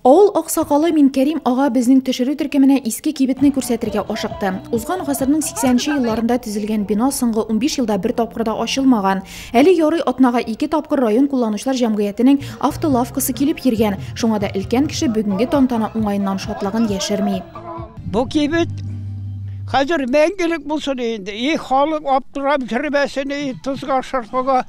Авыл аксакалы Минкәрим ага безнең төшерү төркеменә иске кибетне күрсәтергә ашыкты. Узган гасырның 80 нче елларында төзелгән бина соңгы 15 елда бер тапкыр да ачылмаган. Әле ярый атнага ике тапкыр район кулланучылар җәмгыятенең автолавкасы килеп йөргән. Шуңа да өлкән кеше бүгенге тантана уңаеннан шатлыгын яшерми. Бу кибет хәзер мәңгелек булсын инде. И халык аптырап йөрмәсен, и тозга, шырпыга.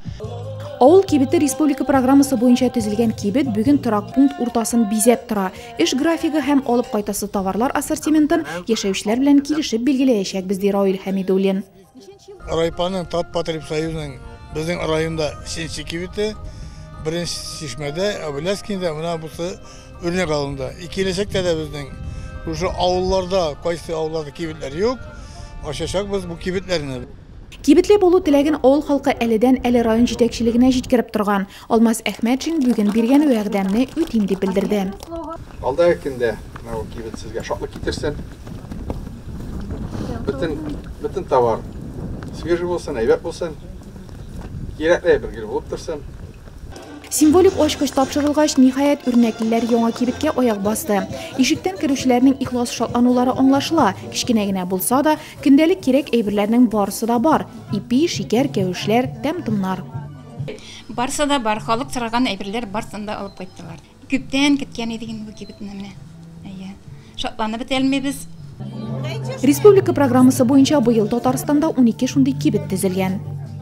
Авыл кибете республика программасы буенча төзелгән кибет бүген торак пункт уртасын бизәп тора. Эш графигы һәм алып кайтасы товарлар ассортиментын яшәүчеләр белән килешеп билгеләячәкбез, ди Раил Хәмидуллин. Райпаның Татпотребсоюзның безнең районда өченче кибете, беренче Чишмәдә, Әбүләскиндә, менә бусы Үрнәк авылында. И киләчәктә дә безнең шушы авылларда, кайсы авылларда кибетләр юк, ачачакбыз бу кибетләрне. Кибетле булу теләген авыл халкы әледән-әле район җитәкчелегенә җиткереп торган. Алмаз Әхмәтшин бүген биргән вәгъдәмне үтим дип белдерде. Алдагы көндә менә бу кибет сезгә шатлык китерсен. Бөтен, бөтен товар свежий булсын, әйбәт булсын. Кирәкле әйбер гел булып торсын. Символик ачкыч тапшырылгач, ниһаять, үрнәклеләр яңа кибеткә аяк басты. Ишектән керүчеләрнең ихлас шатланулары аңлашыла, кечкенә генә булса да, көндәлек кирәк әйберләрнең барысы да бар, ипи, шикәр, кәвешләр, тәм-томнар. Барысы да бар, халык сораган әйберләр барысын да алып кайттылар. Күптән көткән идек инде бу кибетне менә. Әйе. Шатланып бетә алмыйбыз. Республика программасы буенча быел Татарстанда 12 шундый кибет төзелгән.